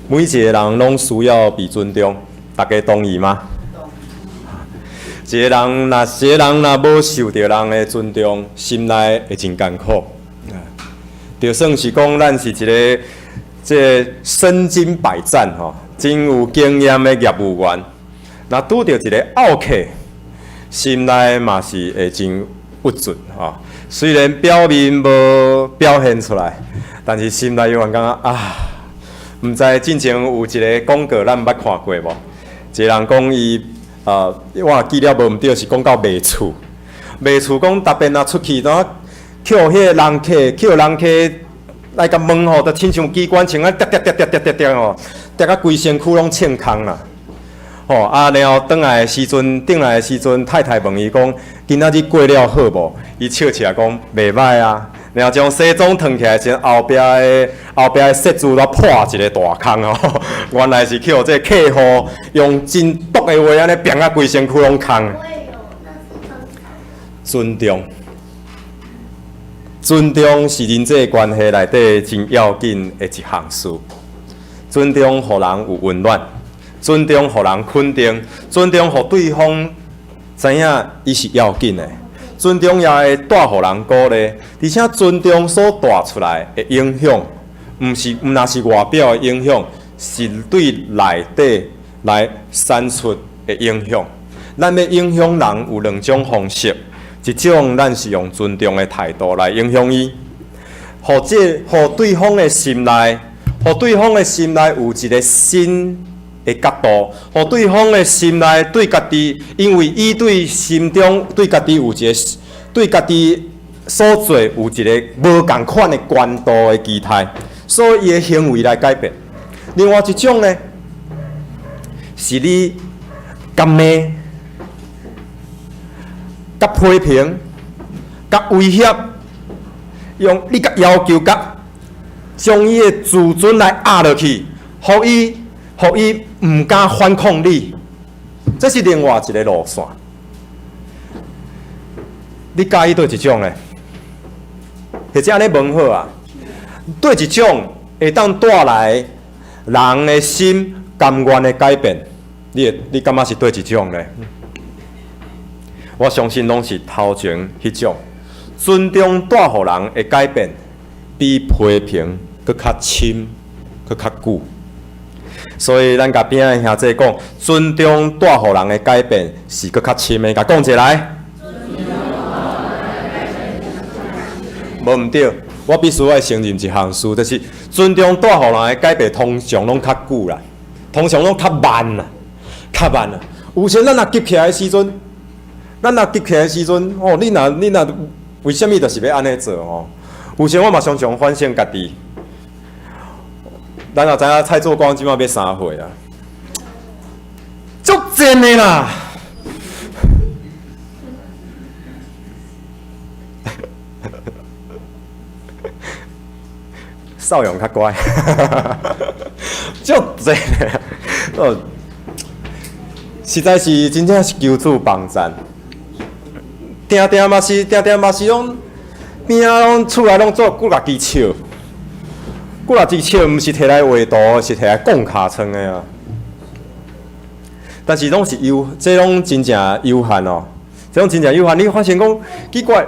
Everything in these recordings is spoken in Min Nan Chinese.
每一個人攏需要被尊重，大家同意嗎？一個人若一個人若無受著人的尊重，心內會真艱苦。就算是講咱是一個這個身經百戰吼，真有經驗的業務員，若拄著一個奧客，心內嘛是會真鬱卒吼。雖然表面無表現出來，但是心內永遠感覺啊，毋知進前有一個廣告，咱捌看過無？一個人講伊，我記了無毋對，是講到賣厝，賣厝講逐遍若出去，都予彼個人客，予人客來共問吼，就親像機關槍啊，滴滴滴滴滴滴滴吼，滴甲規身軀攏穿空啦。吼啊，然後轉來的時陣，轉來的時陣，太太問伊講：今仔日過了好無？伊笑起來講：袂䆀啊。然後將西裝脫起來時，後壁的雪珠都破一個大空哦。原來是予這個客戶用真毒的話按呢爿甲規身軀攏空。尊重，尊重是人際關係內底真要緊的一項事。尊重予人有溫暖，尊重予人肯定，尊重予對方知影伊是要緊的。尊重也會帶予人鼓勵，而且尊重所帶出來的影響，毋是毋若是外表的影響，是對內底來產出的影響。咱欲影響人有兩種方式，一種咱是用尊重的態度來影響伊，予這予對方的心內，予對方的心內有一個新的角度，予對方的心內對家己，因為伊對心中對家己有一個對家己所做有一個無仝款的高度的期待，所以伊的行為來改變。另外一種呢，是你共罵、共批評、共威脅，用你共要求，共將伊的自尊來壓落去，予伊毋敢反抗你，這是另外一個路線。你佮意佗一種呢？或者按呢問好啊？佗一種會當帶來人的心甘願的改變，你感覺是佗一種呢？我相信攏是頭前彼種，尊重帶予人的改變，比批評閣較深、閣較久。所以，咱共邊仔的兄弟講，尊重帶予人的改變是閣較深的，共講一來。無毋對，我必須愛承認一項事，就是尊重帶予人的改變，通常攏較久啦，通常攏較慢啦，較慢啦。有時咱若急起來的時陣，咱若急起來的時陣，哦，你若為啥物就是欲按呢做吼？有時我嘛常常反省家己。咱也知影蔡作光這擺欲啥歲啊？足賤的啦！少勇較乖，足賤的，哦，實在是真正是求主幫贊，定定嘛是，定定嘛是攏邊仔攏厝內攏做幾若支笑。幾若支笑，毋是摕來畫圖，是摕來摃尻川的啊！但是攏是有，這攏真正有限哦，這攏真正有限。你發現講奇怪，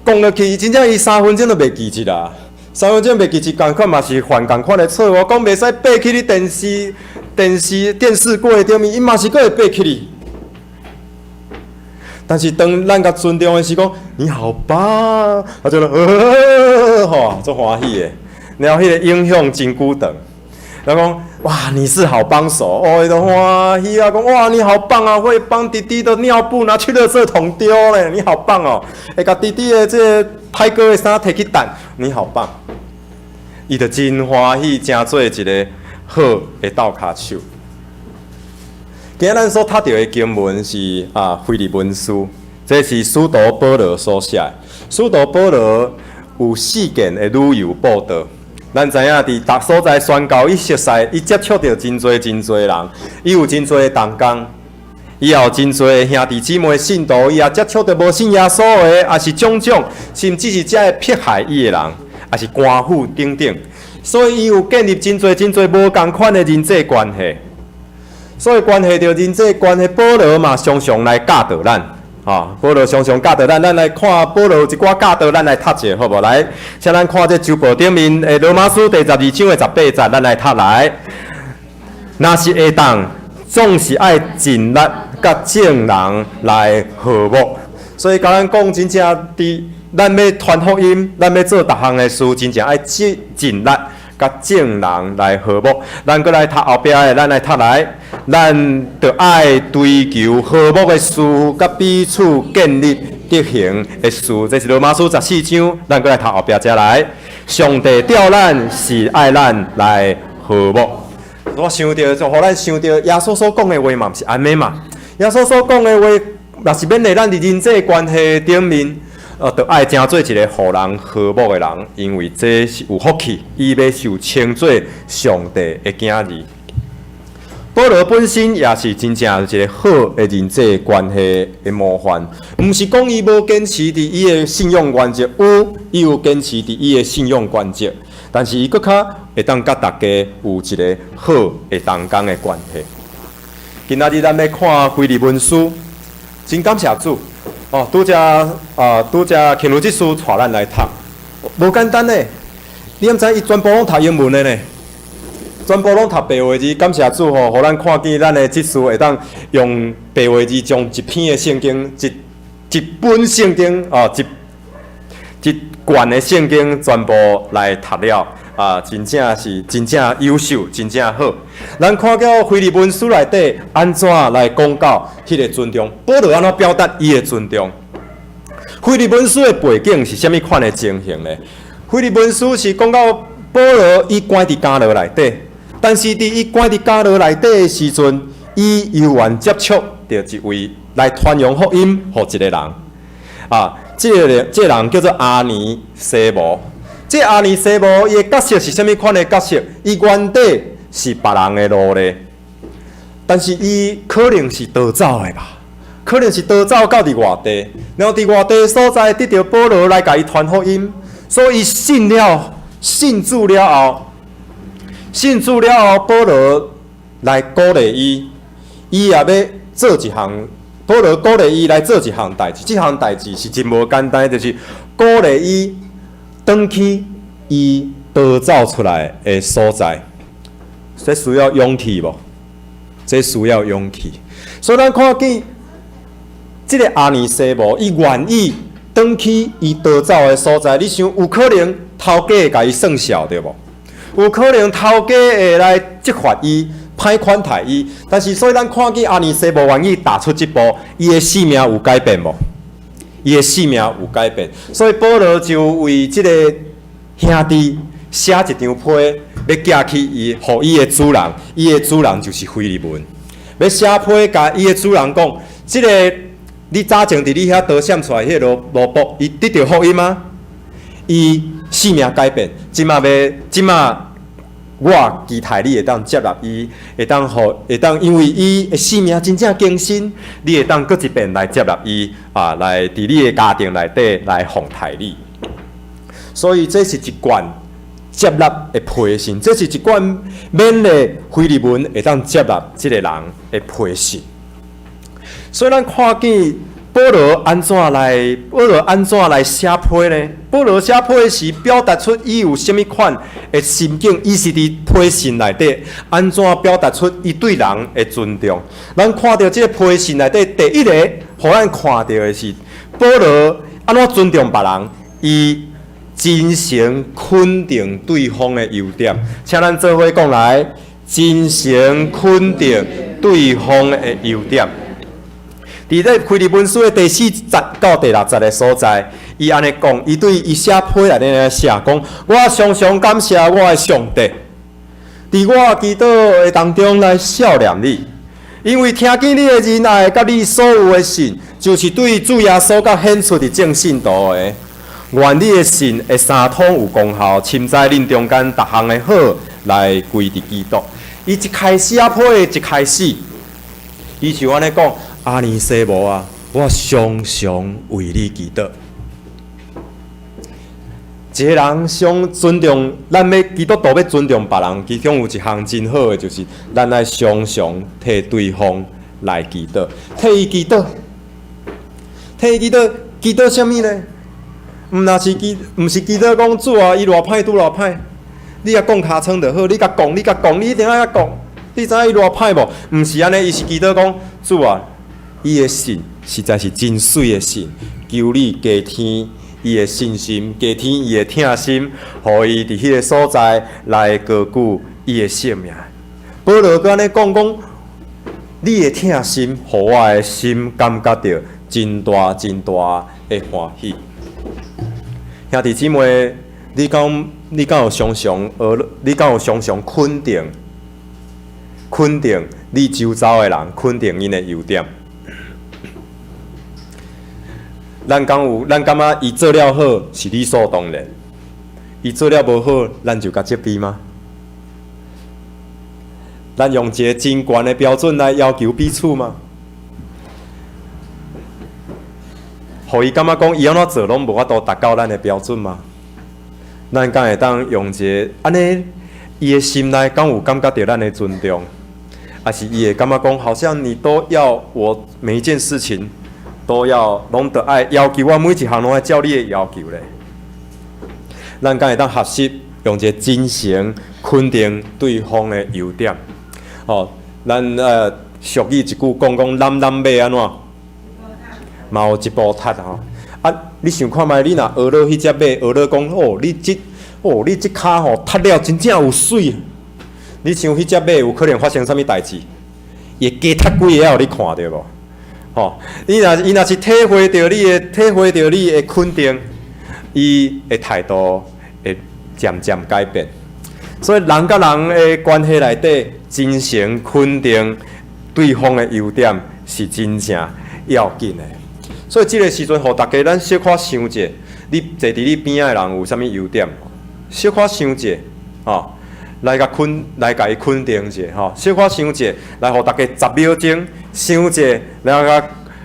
講落去，真正伊3分鐘都袂記得啦。3分鐘袂記得，仝款嘛是犯仝款的錯誤。講袂使爬去你電視櫃頂面，伊嘛是閣會爬起去。但是當咱共尊重的時講，你好棒，他就吼，足歡喜的。然後彼個影響真久長，然後講哇，你是好幫手哦，伊就歡喜啊，講哇，你好棒啊，會幫弟弟的尿布拿去垃圾桶丟咧，你好棒哦，會共弟弟的這個歹過的衫提去歙，你好棒，伊就真歡喜，成做一個好的鬥跤手。今仔咱所讀著的經文是啊，腓立文書，這是使徒保羅所寫的。使徒保羅有四件的旅遊報道。咱知影，佇逐所在宣教，伊熟似，伊接觸著真濟真濟人，伊有真濟同工，伊也有真濟兄弟姊妹信徒，伊也接觸著無信耶穌的，抑是種種，甚至是遮會迫害伊的人，抑是官府等等。所以伊有建立真濟真濟無仝款的人際關係。所以關係著人際關係，保羅嘛常常來教導咱，吼，保羅常常教導咱，咱來看保羅一寡教導，咱來讀者好無？來，請咱看這周報頂面的羅馬書第12章的18節，咱來讀來。若是會當，總是愛盡力佮眾人來和睦。所以共咱講，真正佇咱欲傳福音，咱欲做逐項的事，真正愛盡盡力佮眾人來和睦。咱閣來讀後壁的，咱來讀來，咱著愛追求和睦的事，佮彼此建立德行的事。這是羅馬書十四章，咱閣來讀後壁遮來。上帝召咱是愛咱來和睦。我想著就予咱想著耶穌所講的話嘛，毋是按呢嘛？耶穌所講的話，若是勉勵咱佇人際關係頂面，著愛成做一個予人和睦的人，因為這是有福氣，伊欲受稱做上帝的囝兒。保羅本身也是真正一個好的人際關係的模範，毋是講伊無堅持佇伊的信仰原則，有，伊有堅持佇伊的信仰原則，但是伊閣較會當佮大家有一個好的同工的關係。今仔日咱欲看腓利門書，真感謝主哦！拄才啊，拄才慶如執事帶咱來讀，無簡單呢。你敢知伊全部攏讀英文的呢？全部攏讀白話字，感謝主吼，予咱看見咱的執事會當用白話字將一篇的聖經，一本聖經哦，一卷的聖經全部來讀了啊！真正是真正優秀，真正好。咱看到腓利門書內底按怎來講到彼個尊重，保羅按怎表達伊的尊重？腓利門書的背景是啥物款的情形呢？腓利門書是講到保羅伊關佇監牢內底。但是佇伊關佇監牢內底的時陣，伊有緣接觸著一位來傳揚福音予一個人，啊，這個人叫做阿尼西母。這個阿尼西母伊的角色是啥物款的角色？伊原底是別人的奴隸，但是伊可能是逃走的吧？可能是逃走到佇外地，然後佇外地所在得著保羅來共伊傳福音，所以伊信了，信主了後。信主了後，保羅來鼓勵伊，伊也欲做一項。保羅鼓勵伊來做一項代誌，這項代誌是真無簡單，就是鼓勵伊轉去伊逃走出來的所在。這需要勇氣無？這需要勇氣。所以咱看見這个阿尼西母，伊願意轉去伊逃走的所在，你想有可能頭家會共伊算數對無？有可能頭家會來責罰伊、歹款待伊，但是所以咱看見阿尼西母願意踏出這步，伊的性命有改變無？伊的性命有改變，所以保羅就為這個兄弟寫一張批，欲寄去伊，予伊的主人，伊的主人就是腓利門，欲寫批共伊的主人講，這个你早前佇你遐逃閃出來彼个奴僕，伊得著福音嗎？伊性命改變，這馬欲這馬。我期待你會當接納伊，會當予，會當因為伊的性命真正更新，你會當閣一遍來接納伊啊，來佇你的家庭內底來奉待你。所以這是一貫接納的批信，這是一貫勉勵腓利門會當接納這個人的批信。所以咱看見保羅按怎來，保羅按怎來寫批呢？保羅寫批時表達出伊有啥物款的心境，伊是佇批信內底按怎表達出伊對人的尊重。咱看著這個批信內底第一个，予咱看著的是保羅按怎尊重別人，伊真誠肯定對方的優點。請咱做伙講來，真誠肯定對方的優點。佇這腓利門書的第四節到第六節的所在，伊按呢講，伊對伊寫批內底寫講：我常常感謝我的上帝，佇我祈禱的當中來數念你，因為聽見你的仁愛，佮你所有的信，就是對主耶穌佮顯出佇眾聖徒的。願你的信會相通有功效，深知恁中間逐項的好來歸佇基督。伊一開始寫批的一開始，伊就按呢講。阿尼西母啊，我常常為你祈禱。一个人想尊重，咱欲基督徒欲尊重別人，其中有一項真好的，就是咱愛常常替對方來祈禱，替伊祈禱，替伊祈禱，祈禱啥物呢？毋若是祈，毋是祈禱講主啊，伊偌歹拄偌歹，你共講尻川就好，你共講，你共講，你一定愛共講，你知影伊偌歹無？毋是按呢，伊是祈禱講主啊，伊的信實在是真媠的信，求你加添伊的信心，加添伊的疼心，予伊佇彼个所在來高舉伊的性命。保羅閣按呢講講，你的疼心，予我的心感覺著真大真大的歡喜。兄弟姊妹，你敢有常常學？你敢有常常肯定肯定你周遭的人，肯定𪜶的優點？咱敢有？咱感覺伊做了好是理所當然，伊做了無好，咱就共責備嗎？咱用一个真懸的標準來要求彼此嗎？予伊感覺講伊按怎做攏無法度達到咱的標準嗎？咱敢會當用一个按呢，伊的心內敢有感覺著咱的尊重，抑是伊會感覺講，好像你都要我每一件事情都要攏著愛要求我每一項攏愛照你的要求咧？咱敢會當學習用一個真誠肯定對方的優點？吼，咱俗語一句講講，攬攬馬按怎？嘛有一步踢吼。啊，你想看覓？你若學落彼隻馬，學落講哦，你這跤吼踢了真正有媠。你想彼隻馬有可能發生啥物代誌？伊會加踢幾下予你看著無？吼，伊若是體會著你的肯定，伊的態度會漸漸改變。所以人佮人的關係內底，真誠肯定對方的優點是真正要緊的。所以這个時陣，予大家咱小可想者，你坐佇你邊仔的人有啥物優點？小可想者，吼，來共伊肯定者，吼，小可想者，來予大家10秒鐘想者，然後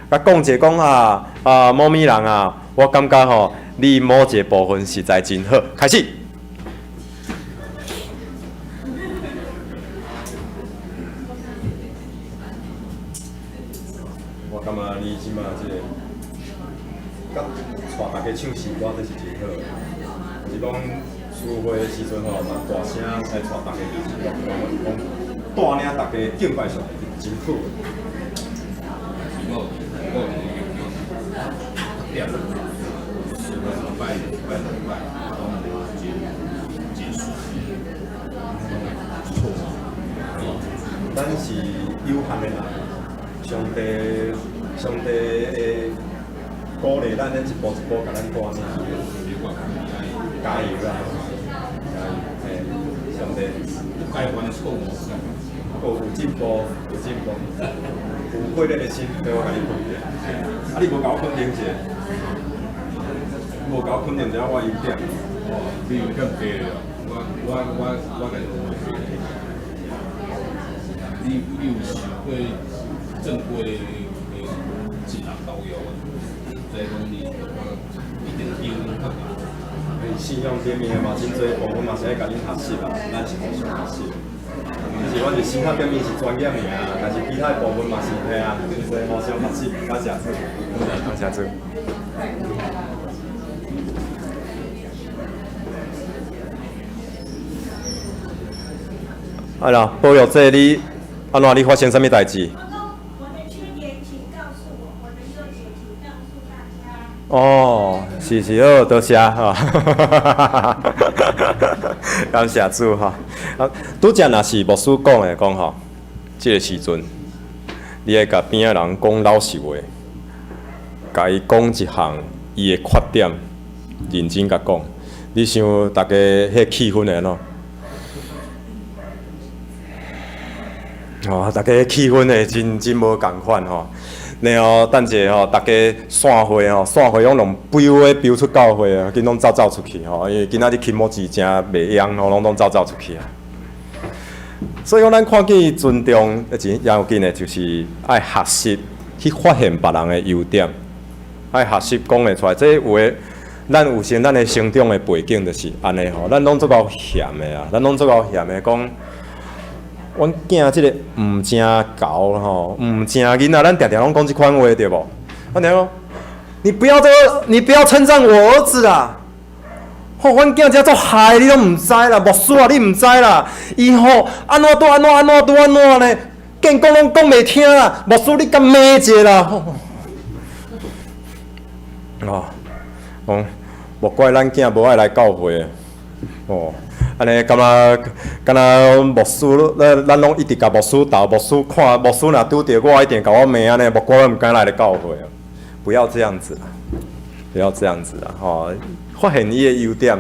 共共講者講啊啊某物人啊，我感覺吼，你某一个部分實在真好。開始。我感覺你這馬這个，佮帶大家唱詩歌，這是真好。就是講聚會的時陣吼，嘛大聲來帶大家一起講講講，帶領大家敬拜上帝真好。我有點，拜拜拜，攏真真順，錯。咱是有限的人，上帝會鼓勵咱，咱一步一步共咱帶領。加油啦！加油！嘿，上帝。該犯的錯誤，閣有進步，有進步，有火熱的心，俾我共你肯定。啊，你無共我肯定者，無共我肯定者，我優點。哦，你優點濟了，我共你講話。你有受過正規的職人教育無？這講你一定優較懸。信仰頂面的嘛，真濟部分嘛是愛共恁學習啦，咱是互相學習。只是阮是神學頂面是專業爾，但是其他的部分嘛是嘿啊，真濟互相學習，感謝主，感謝主。啊啦，保育這你按怎？你發生啥物代誌？我的缺點，請告訴我；我的優點，請告訴大家。哦，是是好，多謝吼，感謝主吼。啊，拄才若是牧師講的講吼，這个時陣，你愛共邊仔人講老實話，共伊講一項伊的缺點，認真共講。你想大家彼个氣氛會按怎？哦，大家氣氛會真真無仝款吼。然後等者吼，大家散會吼，散會攏用飆的飆出教會啊，緊攏走走出去吼，因為今仔日気持ち誠袂用吼，攏攏走走出去啊。所以講，咱看見尊重，真要緊的，就是愛學習去發現別人的優點，愛學習講會出來。這有的咱有時咱的成長的背景就是按呢吼，咱攏足夠嫌的啊，咱攏足夠嫌的講，阮囝這个毋誠𠢕吼，毋誠囡仔，咱定定攏講這款話對無？我定講，你不要這個，你不要稱讚我兒子啦！吼，阮囝這足害，你攏毋知啦，牧師啊，你毋知啦，伊吼按怎拄按怎按怎拄按怎呢？見講攏講袂聽啦，牧師你共罵一下啦！哦，講莫怪咱囝無愛來教會，哦，按呢感覺敢若牧師，咱咱攏一直共牧師鬥，牧師看牧師若拄著我，一定共我罵按呢，莫怪我毋敢來來教會啊！不要這樣子啦，不要這樣子啦，吼！發現伊的優點，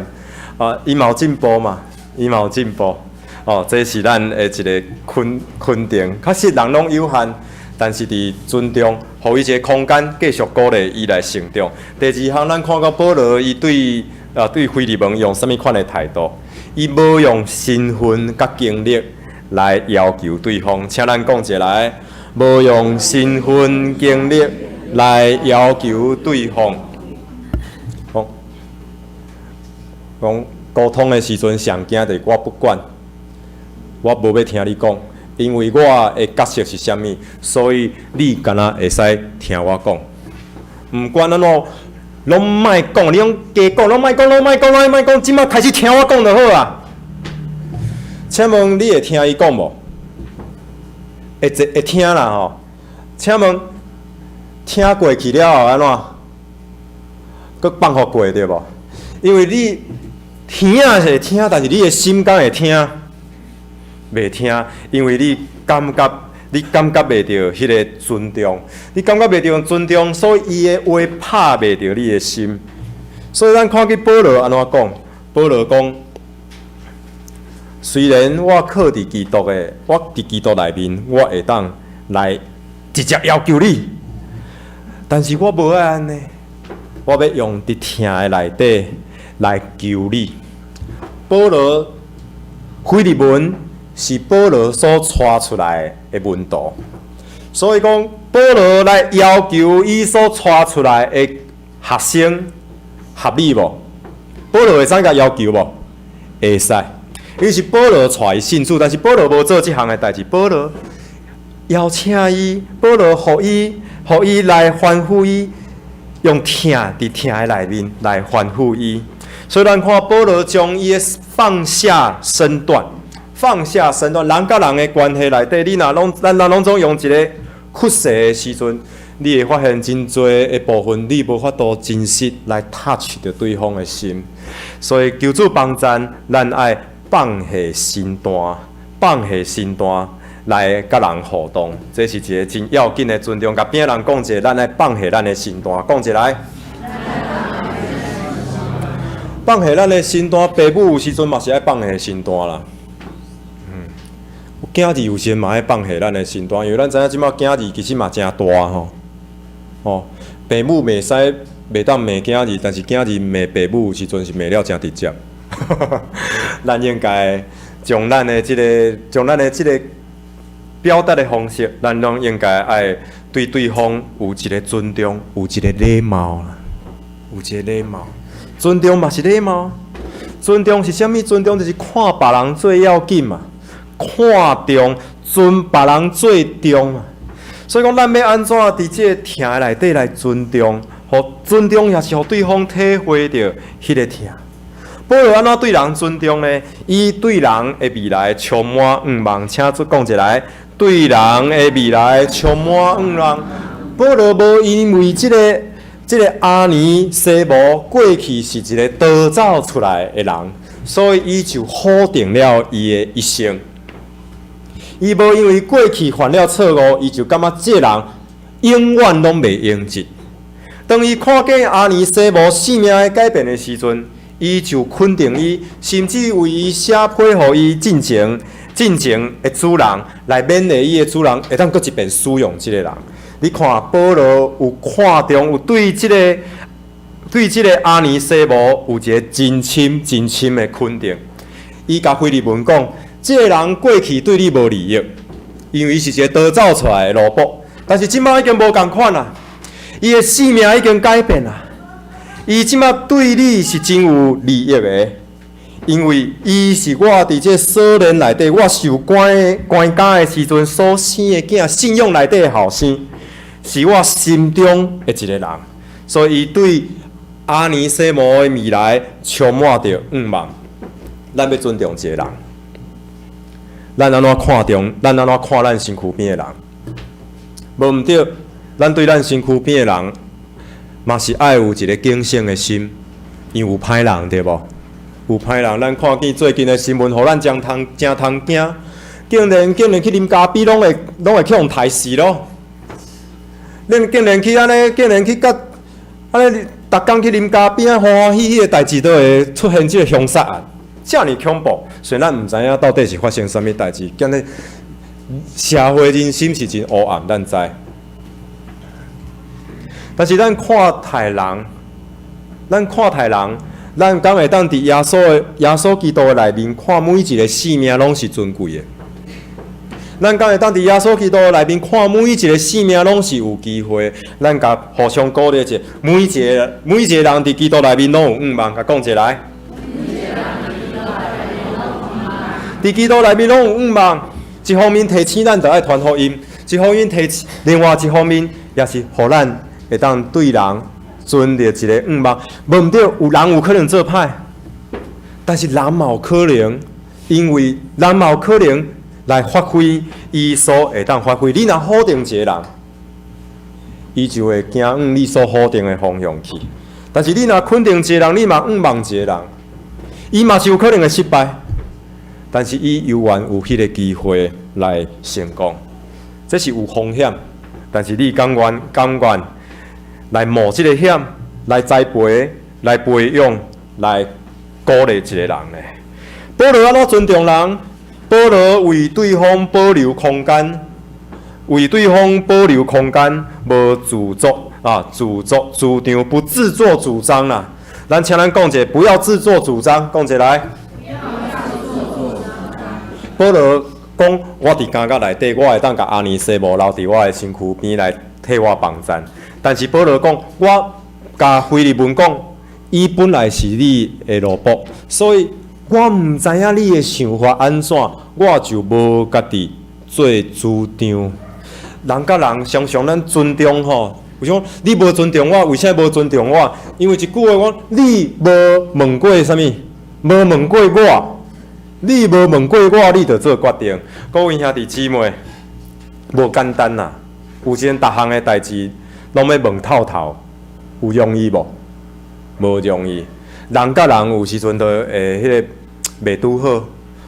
啊，伊嘛有進步嘛，伊嘛有進步，哦，這是咱的一个肯肯定。確實人攏有限，但是佇尊重，予伊一个空間，繼續鼓勵伊來成長。第二項，咱看到保羅伊對啊對腓利門用啥物款的態度？伊無用身份佮經歷來要求對方，請咱講一下來，無用身份經歷來要求對方。講講溝通的時陣，上驚就是我不管，我無欲聽你講，因為我的角色是啥物，所以你敢若會使聽我講。毋管按怎，攏莫講，你攏加講，攏莫講，攏莫講，攏莫講，這馬開始聽我講就好啊。請問你會聽伊講無？會會聽啦吼。請問聽過去了後按怎？閣放予過對無？因為你聽是會聽，但是你的心敢會聽？袂聽，因為你感覺袂著彼个尊重，你感覺袂著尊重，所以伊的話拍袂著你的心。所以咱看見保羅按怎講？保羅講：雖然我靠佇基督的，我佇基督內面，我會當來直接要求你，但是我無愛按呢，我欲用佇疼的內底來求你。保羅腓利門是保羅所帶出來的門徒，所以講保羅來要求伊所帶出來的學生合理無？保羅會使共要求無？會使。伊是保羅帶伊信主，但是保羅無做這項的代誌。保羅邀請伊，保羅予伊來吩咐伊，用疼佇疼的內面來吩咐伊。所以咱看保羅將伊的放下身段，放下身段，人佮人的關係內底，你若攏咱若攏總用一个屈勢的時陣，你會發現真濟的部分，你無法度真實來 touch 著對方的心。所以求主幫贊，咱愛放下身段，放下身段來佮人互動，這是一个真要緊的尊重。共邊仔人講一下，咱愛放下咱的身段，講一來。放下咱的身段，爸母有時陣嘛是愛放下身段啦。囝兒有時嘛愛放下咱的身段，因為咱知影這馬囝兒其實嘛誠大吼。吼，爸母袂使袂當罵囝兒，但是囝兒罵爸母有時陣是罵了誠直接。咱應該將咱的這个，將咱的這个表達的方式，咱攏應該愛對對方有一个尊重，有一个禮貌啦，有一个禮貌。尊重嘛是禮貌，尊重是啥物？尊重就是看別人最要緊嘛，看重尊別人最重嘛。所以講，咱欲按怎佇這个疼的內底來尊重，予尊重也是予對方體會著彼个疼。保羅按怎對人尊重呢？伊對人的未來充滿向望，請做講一來，對人的未來充滿向望。保羅無因為這个阿尼西母過去是一个逃走出來的人，所以伊就否定了伊的一生。伊無因為過去犯了錯誤，伊就感覺這人永遠攏袂用得。當伊看見阿尼西母生命的改變的時陣，伊就肯定伊，甚至為伊寫批予伊進前的主人來勉勵伊的主人，會當閣一遍使用這个人。你看保羅有看重，有對這个阿尼西母有一个真深真深的肯定。伊共腓利門講，這个人過去對你無利益，因為伊是一个逃走出來的奴僕，但是這馬已經無仝款啦，伊的生命已經改變啦。伊這馬對你是真有利益的，因為伊是我佇這鎖鏈內底，我受關的關監的時陣所生的囝，信仰內底的後生，是我心中的一個人，所以伊對阿尼西母的未來充滿著向望。咱欲尊重一個人，咱按怎看重？咱按怎看咱身軀邊的人？無毋對，咱對咱身軀邊的人，嘛是愛有一個警醒的心，因為有歹人對無？有歹人，咱看見最近的新聞，予咱真通真通驚，竟然去啉咖啡，攏會去予刣死咯！恁竟然去按呢，竟然去佮按呢，逐工去啉咖啡，啊歡歡喜喜的代誌，都會出現這個兇殺案，遮爾恐怖。雖然咱毋知影到底是發生啥物代誌，今日社會人心是真黑暗，咱知。但是咱看待人，咱看待人，咱敢會當佇耶穌基督的內面看每一個生命攏是尊貴的？咱敢會當佇耶穌基督的內面看每一個生命攏是有機會？咱共互相鼓勵者，每一個人佇基督內面攏有向望，共講一來。佇基督內面攏有向望。一方面提醒咱著愛傳福音，一方面提醒，另外一方面也是予咱會當對人存著一個向望。無毋對，有人有可能做歹，但是人嘛有可能，因為人嘛有可能來發揮伊所會當發揮。你若否定一個人，伊就會行往你所否定的方向去。但是你若肯定一個人，你嘛向望一個人，伊嘛是有可能會失敗，但是伊猶原有彼個機會來成功。這是有風險，但是你甘願來冒這個險，來栽培、來培養、來鼓勵一個人呢？保羅按怎尊重人？保羅為對方保留空間，為對方保留空間，無自作啊，自作主張，不自作主張啦。咱請咱講者，不要自作主張，講一來。保羅講，我佇監獄內底，我會當共阿尼西母留佇我的身軀邊來替我幫贊。但是保羅講，我共腓利門講，伊本來是你的奴僕，所以我毋知影你的想法按怎，我就無家己做主張。人佮人常常咱尊重吼，為啥你無尊重我？為啥無尊重我？因為一句話講，你無問過啥物，無問過我，你無問過我，你就做決定。各位兄弟姊妹，無簡單啦。有時陣逐項的代誌攏欲問透透，有容易無？無容易。人佮人有時陣都會彼個袂拄好，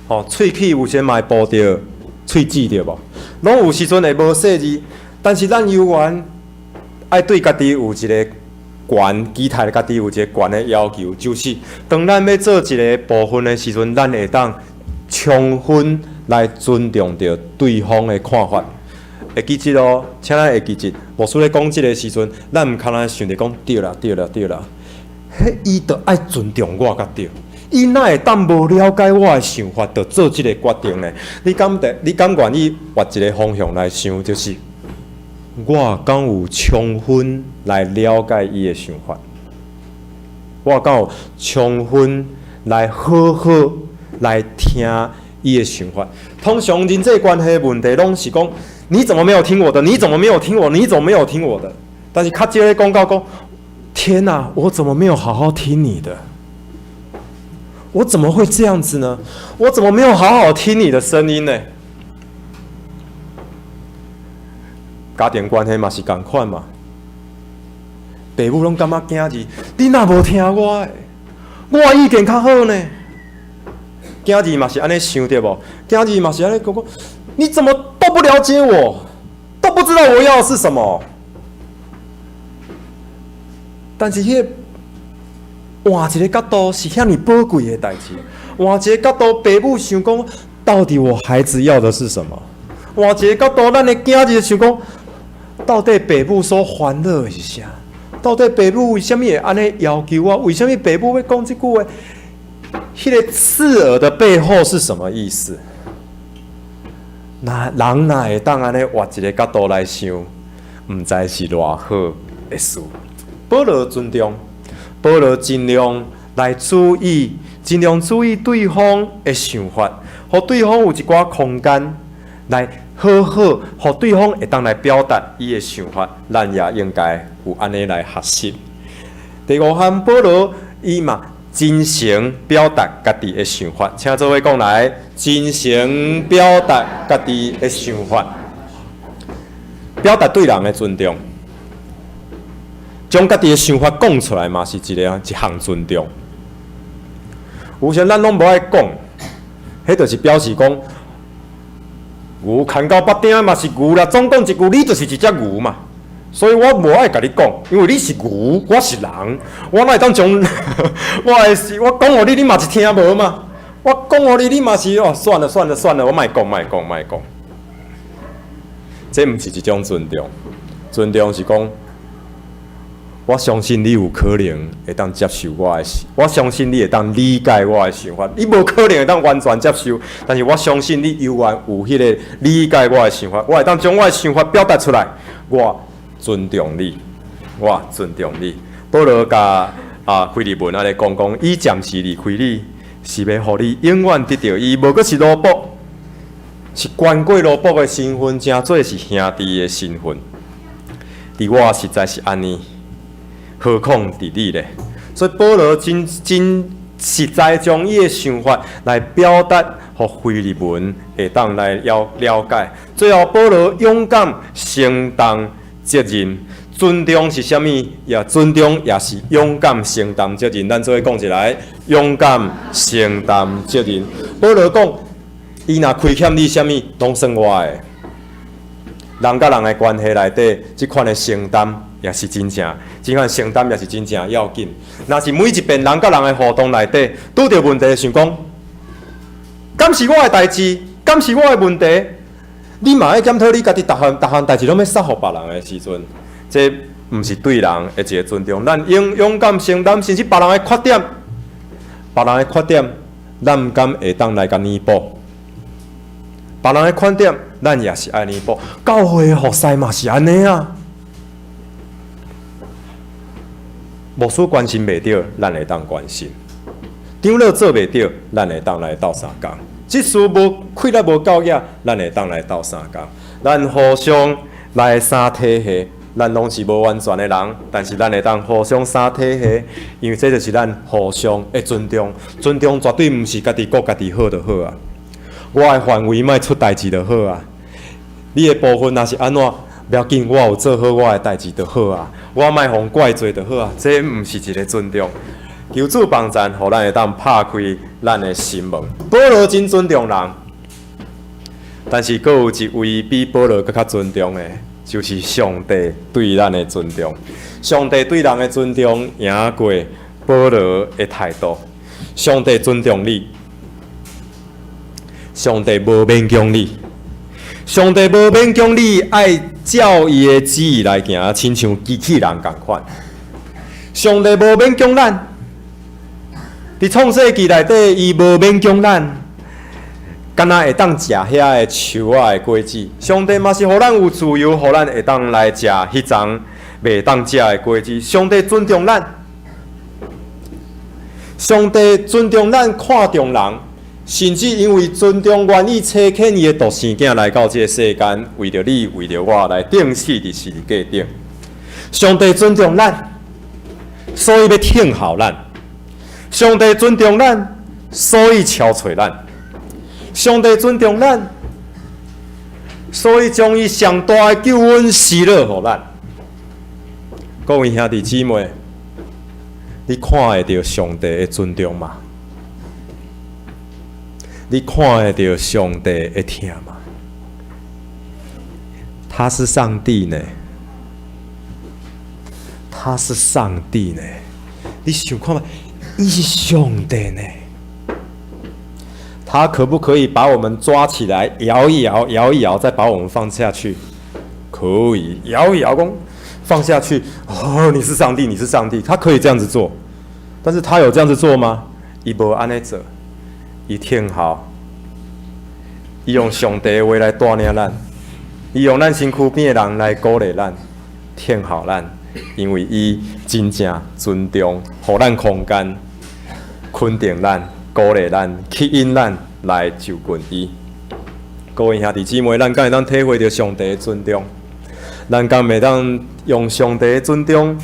吼，喙齒有時嘛會挷著喙舌對無？攏有時陣會無細膩，但是咱猶原愛對家己有一個懸，期待家己有一個懸的要求，就是當咱欲做一个部分的時陣，咱會當充分來尊重著對方的看法。會記得哦，請咱會記得，牧師咧講這个時陣，咱毋通來想著講對啦對啦對啦，彼伊著愛尊重我才對。伊哪會當無了解我的想法，就做這個決定呢？你敢得？你敢願意換一個方向來想？就是我敢有充分來了解伊的想法，我敢有充分來好好來聽伊的想法。通常人際關係問題攏是講，你怎麼沒有聽我的？你怎麼沒有聽我？你怎麼沒有聽我的？但是較少咧講到講，天哪，我怎麼沒有好好聽你的？我怎麼會這樣子呢？我怎麼沒有好好聽你的聲音呢？家庭關係嘛是仝款嘛，爸母攏感覺囝兒，你若無聽我的，我的意見較好呢。囝兒嘛是按呢想對無？囝兒嘛是按呢講講，你怎麼都不了解我，都不知道我要的是什麼？但是彼個換一個角度是遐爾寶貴的代誌，換一個角度，爸母想講，到底我孩子要的是什麼？換一個角度，咱的囝兒想講，到底爸母所煩惱的是啥？到底爸母為啥物會按呢要求我？為啥物爸母欲講這句話？彼個刺耳的背後是什麼意思？那人若會當按呢換一個角度來想，毋知是偌好的事。保羅尊重，保羅盡量來注意，盡量注意對方的想法，予對方有一寡空間來好好，予對方會當來表達伊的想法，咱也應該有按呢來學習。第五項，保羅伊嘛真誠表達家己的想法，請做伙講來，真誠表達家己的想法，表達對人的尊重，將家己的想法講出來嘛，是一項尊重。有時咱攏無愛講，彼就是表示講，牛牽到北鼎嘛是牛啦，總講一句，你就是一隻牛嘛。所以我無愛共你講，因為你是牛，我是人，我哪會當將我的是我講予你，你嘛是聽無嘛？我講予你，你嘛是哦，算了算了算了，我莫講莫講莫講。這毋是一種尊重，尊重是講，我相信你有可能會當接受我的，我相信你會當理解我的想法。你無可能會當完全接受，但是我相信你猶原有彼个理解我的想法，我會當將我的想法表達出來。我尊重你，我尊重你。保羅共腓利門按呢講講，伊暫時離開你，是欲予你永遠得著伊，無閣是奴僕，是懸過奴僕的身份，成做是兄弟的身份。佇我實在是按呢，何況佇你咧？所以保羅真真實在將伊的想法來表達，予腓利門會當來了了解。最後，保羅勇敢承擔責任，尊重是啥物？也尊重也是勇敢承擔責任。咱做伙講一來，勇敢承擔責任。保羅講，伊若虧欠你啥物，攏算我的。人佮人的關係內底，這款的承擔也是真正，這款承擔也是真正要緊。若是每一遍人佮人的互動內底，拄著問題，想講，敢是我的代誌，敢是我的問題？你嘛愛檢討你家己，逐項逐項代誌攏欲捒予別人的時陣，這毋是對人的一個尊重。咱應勇敢承擔，甚至別人的缺點，別人的缺點，咱毋敢會當來共彌補。別人的缺點，咱也是愛彌補。教會的服侍嘛是按呢啊。牧師關心袂著，咱會當關心；長老做袂著，咱會當來鬥相共。執事無氣力無夠額，咱會當來鬥相共。咱互相來相體恤，咱攏是無完全的人，但是咱會當互相相體恤，因為這就是咱互相的尊重。尊重絕對毋是家己顧家己好就好啊。我的範圍莫出代誌就好啊。你的部分若是按怎，無要緊，我有做好我的代誌就好啊。我莫予人怪罪就好啊。這毋是一個尊重。求主幫贊，予咱會當拍開咱的心門。保羅真尊重人，但是閣有一位比保羅閣較尊重的，就是上帝對咱的尊重。上帝對人的尊重贏過保羅的態度。上帝尊重你，上帝無勉強你，上帝無勉強你愛照伊的旨意來行，親像機器人仝款。上帝無勉強咱。佇創世記內底，伊無勉強咱，敢若會當食遐个樹仔的果子。上帝嘛是予咱有自由，予咱會當來食彼叢袂當食的果子。上帝尊重咱，上帝尊重咱，看重人，甚至因為尊重，願意差遣伊的獨生囝來到這个世間，為著你，為著我來釘死佇十字架頂。上帝尊重咱，所以欲疼惜咱。上帝尊重咱，所以超揣咱。上帝尊重咱，所以將伊上大的救恩施予咱。各位兄弟姊妹，你看會著上帝的尊重嗎？你看會著上帝的疼嗎？他是上帝呢，他是上帝呢，你想看覓？伊是上帝呢，他可不可以把我們抓起來搖一搖，搖一搖，再把我們放下去？可以，搖一搖，講放下去。哦，你是上帝，你是上帝，他可以這樣子做，但是他有這樣子做嗎？伊無按呢做，伊疼惜，伊用上帝的話來帶領咱，伊用咱身軀邊的人來鼓勵咱，疼惜咱。因為伊真正尊重，予咱空間，肯定咱，鼓勵咱，吸引咱來就近伊。各位兄弟姊妹，咱敢會當體會著上帝的尊重？咱敢會當用上帝的尊重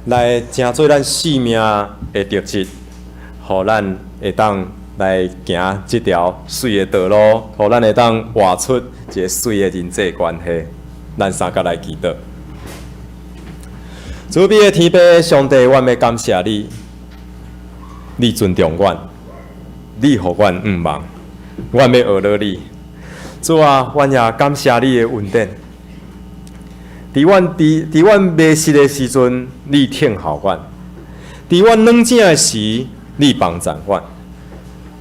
來成做咱生命的特質，予咱會當來行這條媠的道路，予咱會當活出一個媠的人際關係。咱三佮來祈禱。慈悲的天父上帝，阮欲感謝你，你尊重阮，你予阮向望，阮欲學落你。主啊，阮也感謝你的恩典。佇阮迷失的時陣，你疼候阮；佇阮軟正的時，你幫贊阮。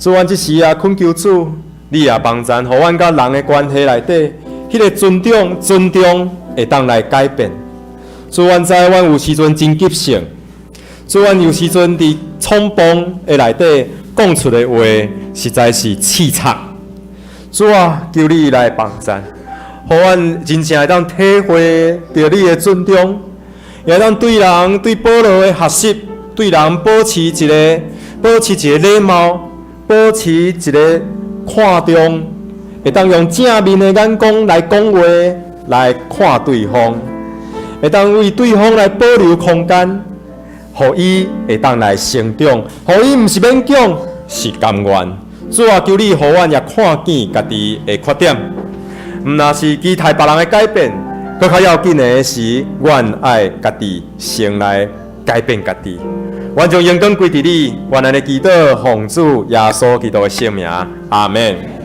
主，阮這時也懇求主，你也幫贊，予阮佮人的關係內底，彼個尊重、尊重會當來改變。主，阮知阮有時陣真急性，主，阮有時陣佇衝動的內底講出的話，實在是刺插。主啊，求你來幫贊，予阮真正會當體會著你的尊重，也當對人對保羅的學習，對人保持一個禮貌，保持一個看重，會當用正面的眼光來講話，來看對方，會當為對方來保留空間，予伊會當來成長，予伊毋是勉強，是甘願。主啊，求你予阮也看見家己的缺點，毋但是期待別人的改變，閣較要緊的是，阮愛家己先來改變家己。願將榮光歸佇你，阮按呢祈禱，奉主耶穌基督的聖名，阿門。